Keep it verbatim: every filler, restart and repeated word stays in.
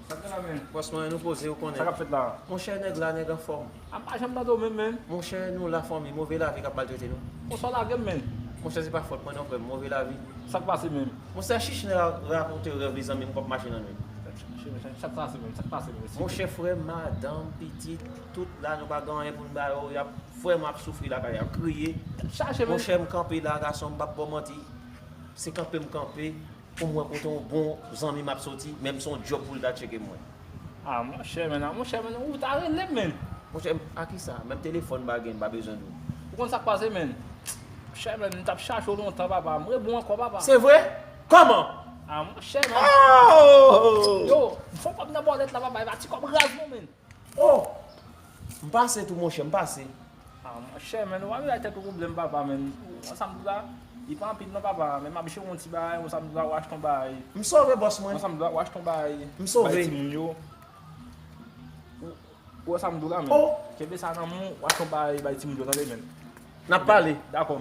Sa k gen la, men? Bòs mwen, nou poze, ou konnen. Sa k ap fèt la? Monchè, nèg la, nèg anfòm. A, m pa janm tande w menm, men. Monchè, nou la fanmi, move lavi k ap maltrete nou. Konsa w lage m, men. Monchè, se pa fòt mwen non, frè m, move lavi. Sa k pase menm? Monchè, chichi nan rakonte rèv li zanmi m k ap mache nan nwit. Sa k pase menm? Sa k pase menm? Monchè, frè m, madanm, pitit, tout la, nou pa gen anyen pou n ba yo, y ap, frè m ap soufri lakay, y ap kriye. Chache menm. Monchè, m kanpe la, gason, m p ap ba w manti. Se kanpe m kanpe. Pou m wè kote yon bon zanmi m ap soti, menm se yon djòb pou l ta tcheke mwen. A, monchè, men, a, monchè, men, ou ta rele m, men. Monchè, a kisa? Menm telefòn m pa gen, m pa bezwen nou. Ou konn sa k pase, men? Monchè, men, m t ap chache w lontan, papa. M rebon ankò, papa. Se vre? Kòman? A, monchè, men. Oh! Yo, m fè yon kòb nan bòlèt la, papa. E pa ti kòb raz, non, men. Oh! M pase tou, monchè, m pase. A, monchè, men, ou pa vin bay tèt ou pwoblèm, papa, men. Ou wè sa m di w la, li pa anpil non, papa, men m ap jere yon ti bagay, ou wè sa m di w la, ou achte yon bagay. M sove, bòs mwen. Ou wè sa m di w la, ou achte yon bagay. M sove. Bay timoun yo. Ou, ou wè sa m di w la, men. Oh! Kenbe sa nan men w, ou achte yon bagay, bay timoun yo, tande, men. N ap pale. Dakò.